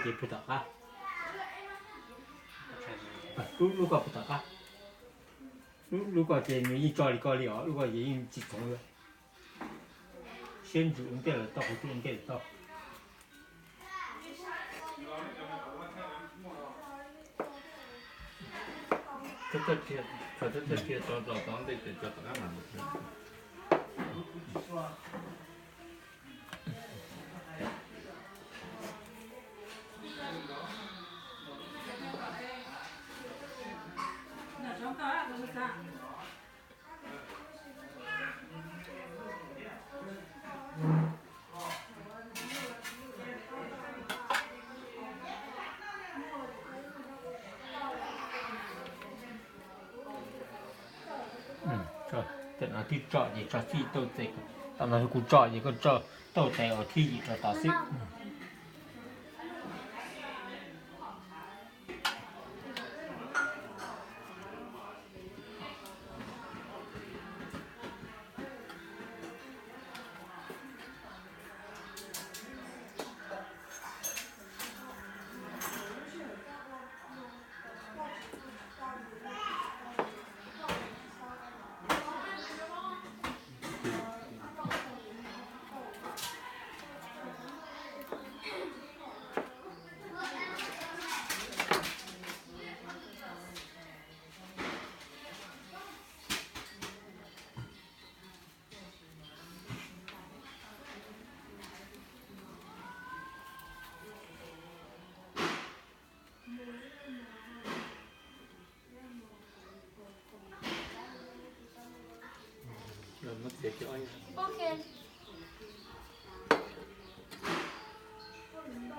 Ces puag tom qab, lub, lub ko puag tom qab, lub, lub ko ces nws yeej tso li ko li os, lub ko ces yeej tsis txoov li. Siab ntsws ua ntej lawm tau, qhov twg ua ntej lawm tau. Thaum txog kiag tso tso tov ntej ces tso tom qab mas. Tej no twb tso ces tso txij tauj tes, tam no kuv tso ces koj tso tauj tes uas thib yim rau tod xwb.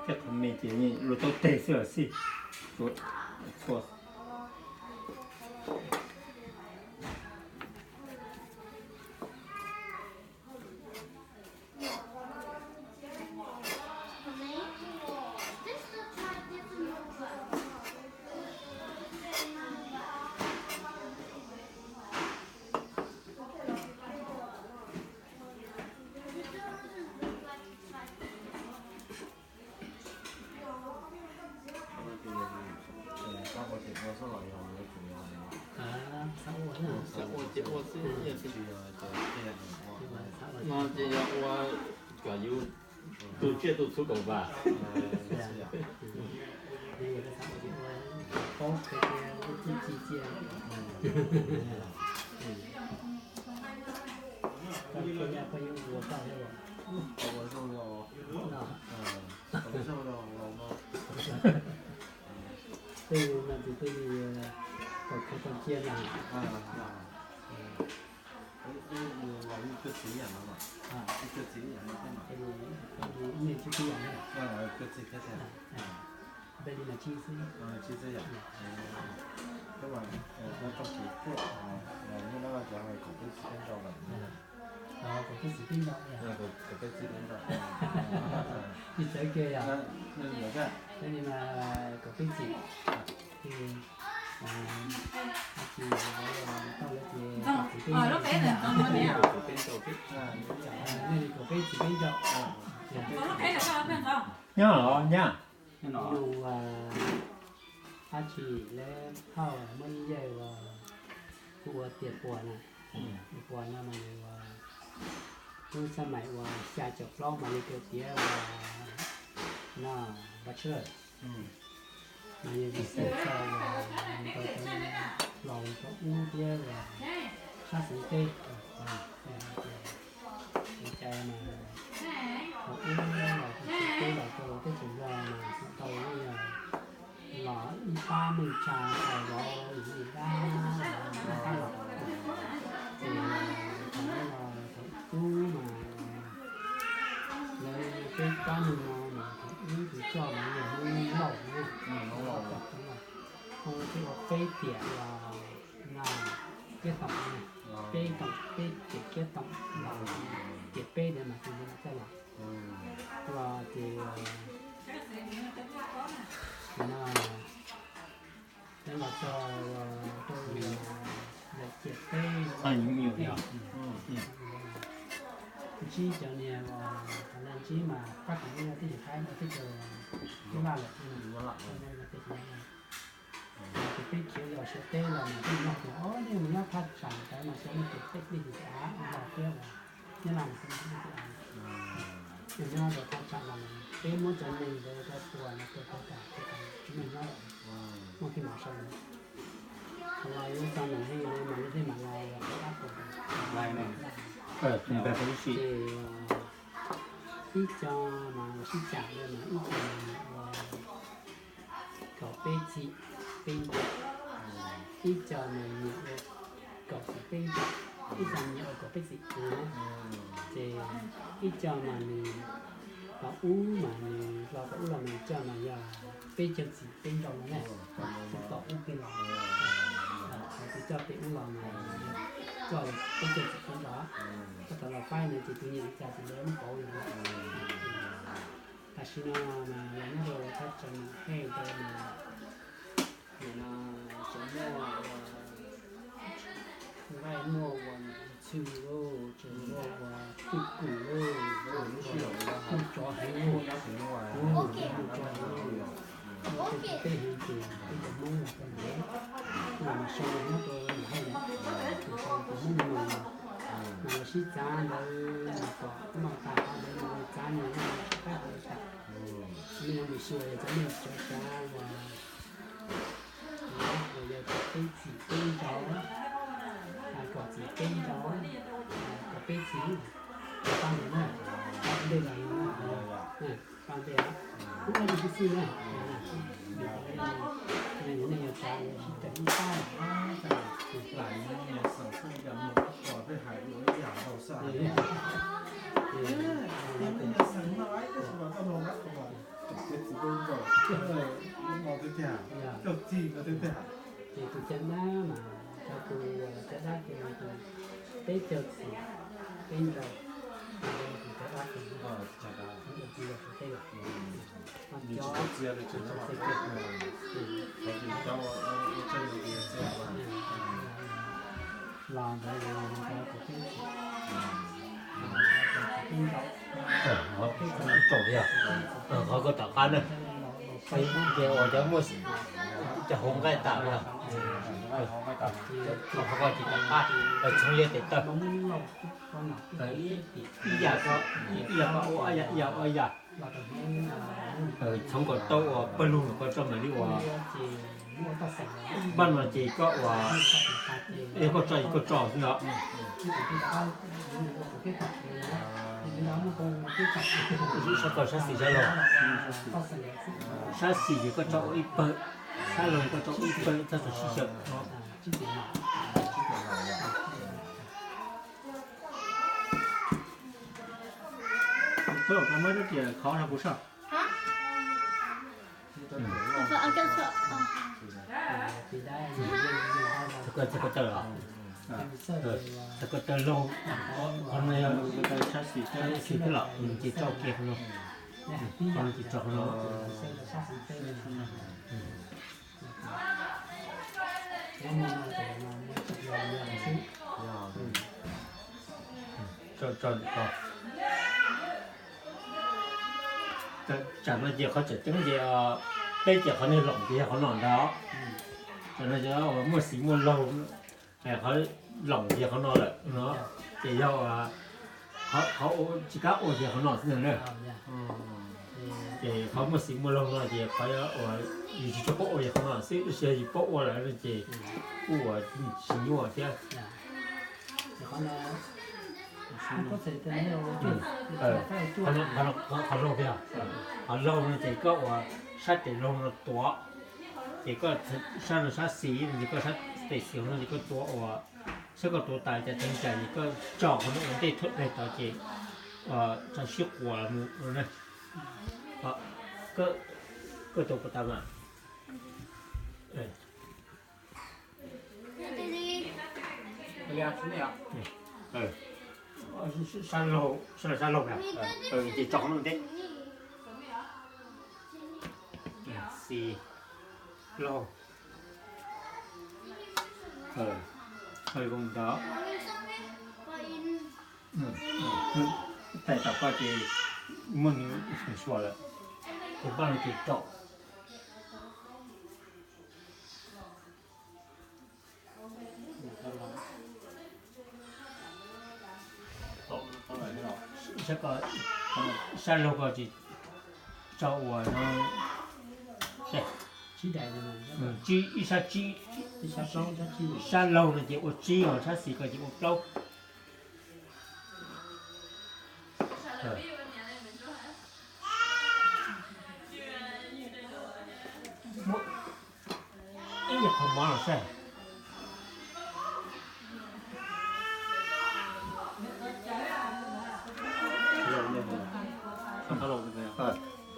Tej qhov me ces luag tau tes xwb los xij. Txhua. No ces yog ua kom yus tu tsiaj tu txhuv kom vam. Tej no ces tej kom khaws tau cia na. Ib niag tsis tib yam na. Peb li mas tsis xwb. Kom peb txiv peb nrau. Tsis txawv kiag yom. Peb li mas kom peb txiv. Tsis tau lawm ces txiv peb nrau. Nej li kom peb txiv peb nrau. Nyob los nyab. Nug dab tsi lawv phauj muaj ib yawg uas kuv ua tias puas na, puas no mas nws ua lub xab mais uas xya caum plaub mas li kawg tiav uas no bachelor. Mas yog vim xav txog uas nws tau cov laus thaum ub thiab uas sab xeev teb, li cas mas thaum ub los thaum xeev teb los rau teb chaws Nplog mas tau yog los ib pab neej tsa tau zov yus li dab ib pab los. Ces thaum ub los thaum ub mas lawv peb pab neeg no mas thaum ub tus coj mas yog Hmoob Lauj na, Hmoob Lauj, Hmoob Lauj, peb tiam los no Kiab Toom, peb toom peb tiam Kiab Toom los tiam peb ntawd mas tus ntawd mas coj los, los ces no peb los txog rau lawm tiam peb, ntsib cov niag uas Ntsib mas pab kom nej tib yam qaib no twb tsis laj lawm, ces peb khiav los Suav teb los mas peb nyob tias, o, nej mus nyob thaj tsam ntawd mas xyov nej tus peb nej tus av los thiab uas nyob no mas xyov nej tus av. Nyob rau thaj tsam no peb muab cov neeg ntawd rau tua no tua tau tas, tsis muaj nyob lawm, muaj kev mam sau no. Qhov no yuav txog nws li no mas nej thiaj mam los qab tua. Ces ib co mas sib cam li mas ib co mas nyiam ua kaum peb txim peb nrau, ib co mas nyiam ua kaum txim peb nrau, ib co nyiam ua kaum peb txim. Ces ib co mas nws los ub mas nws los tom ub los mas coj mas yog peb caug txim peb nrau no na. Tus tom ub peb los, tus coj pem ub los mas coj peb caug txim peb nrau. Koj tau los faib no ces tus nyiam li cas ces lawv muab pauv li ntawd. Tam sim no mas los nyob rau thaj tsam Nam Hej ntawd mas nim no tseem muaj ua nqaij, muaj ua ntxhw lauj, tseem muaj ua twj kum lauj, muaj tsov heev lauj, muaj tsov heev lauj, muaj tej teb heev ces peb cov Hmoob los rau ntawd, los mas sau nyob rau Nam Hej na, sau tus Hmoob no mas los sib txav ntawd mas kom noj tas qhov ntawd mas txav nyias noj tsis qab qhov ntawd tas. Nej yuav mus xyuas cov nej cov tsav uas uas yog kaum peb txim peb nrau, kaum txim peb nrau, kaum peb txim, pab ntej na, pab ntej los, pab ntej, ub, ib tug xwb na, nej yuav tsav sib raws ib pab. Ces tus caj dab mas, cov tus caj dab ces tus peb caug txim peb nrau, tus caj dab ces tus caj dab, tus caj dab, los ntawd tus peb caug txim, tus peb nrau, qhov koj tom qab na, ces uas cov muaj cov hauv nqaij tas, qhov koj tsis tom qab, txhoov liab tes taw, ib yam, ib yam ua ib yam, ib yam ua ib yam. Txhoov kom tau uas pawg lug koj tso mam li uas, npaj no ces koj uas, yog koj tso ces koj tso xwb no. Sab ko sab xis sab laug, sab xis ces koj tso ua ib pawg, sab laug koj tso ua ib pawg, txhob txog sib xyaw no. Muab rab riam khov rau kuv soj. Txog koj taw los, txog koj taw laug, qhov no yog sab xis, sab xis thiab los ces tso kiag qhov no, qhov no ces tso qhov no. Tsam no ces qhov tseem ceeb ces peb ces qhov niag loom ces yog qhov no ntag. Tsam no ces muaj xis muaj laug, qhov loom ces yog qhov no lawm no, ces yog qhov tsis kam ua ces qhov no xwb na. Ces qhov muaj xis muaj laug no ces qhov uas yus tsis tshua paub ua yog qhov no xwb, yog yus paub ua lawm no ces kuj ua tsis nyuaj thiab. Qhov laug thiab, qhov laug no ces koj ua sab tes laug no tuav, ces koj sab no sab xis no ces koj sab tes xis no ces koj tuav ua, saib koj tuav tas cas teev cas ces koj tso qhov no ua ntej thawj daim tod ces tso sib quas mus no na. Koj tuav puas tas mas? Sab laug, sab laug, sab laug na, ces tso qhov no ua ntej. Xis, laug, zoo ntawd. Tais tom koj ces Muaj nws sua lawm, tus paj no ces raum. Sab laug ko ces tso ua no, tsib, ib sab tsib, sab laug no ces ua tsib os, sab xis ko ces ua plaub. Ib nyuag qhov mov los saib.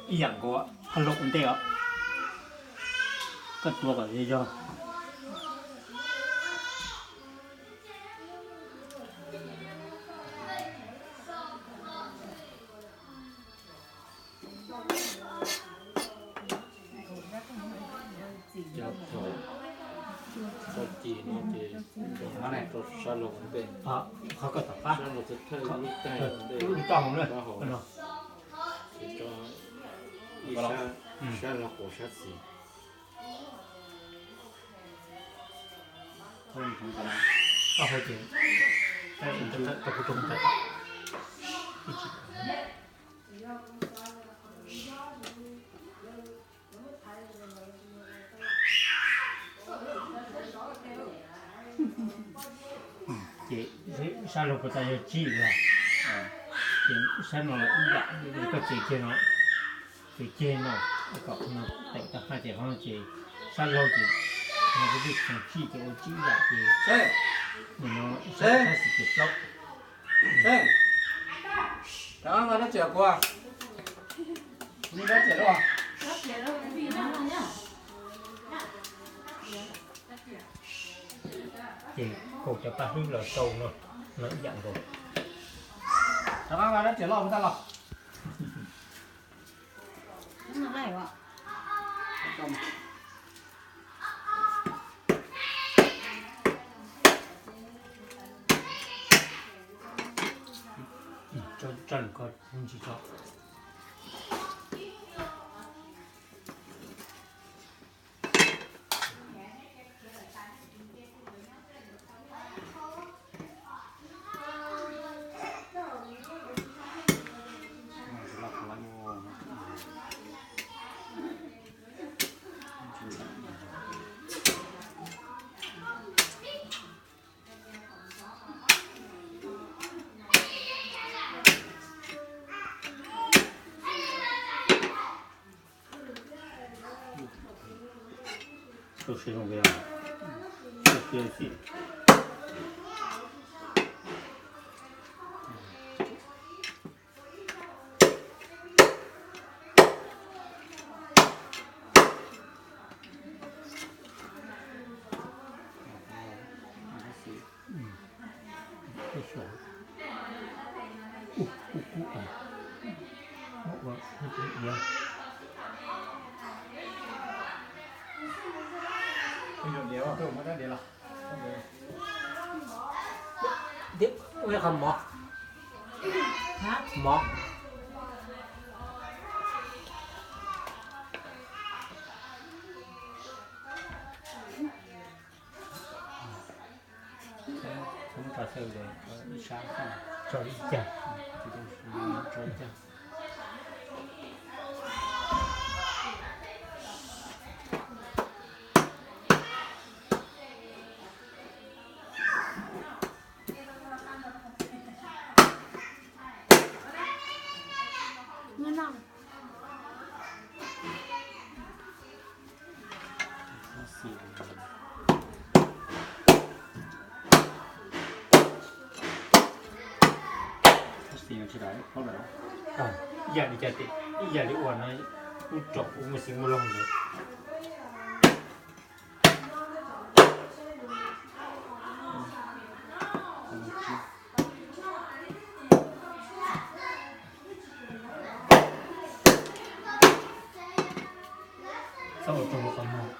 Ib yam nkaus, qhov laug ua ntej os. Koj tua kom yog yog. Cov thaum txog ci no ces rau sab laug ua ntej, qhov ko tom qab, sab laug thawj lub taig ua ntej, lub taub hau na, ces tso ib sab, sab laug qaum sab xis. Taub hau ces, ces sab laug puas tas yog tsib lawm, ces sab no ib yam, koj tsev kiag no, tsev kiag no, kom no tawm tag haj ces qhov no ces sab laug ces no kuv twb txog tsib ces ua tsib yam ces nim no sab xis ces plaub. Rov qab nqa rab riam kuv, rab riam los. Ces kaum cov paj hlwb los rau no, no ib yam nkaus. Rov qab nqa rab riam loj mus tag los. Tso, tso lwm ko, tsis tso. Rau siab zoo, rau siab xwb. Ua qhov mov, mov. Tso ib cag. Tso ib cag. Ib yam li cas, ib yam li uas no, ub, tsom kuv muaj xeev muaj loog ntawd. Txhob ua rau qhov muag.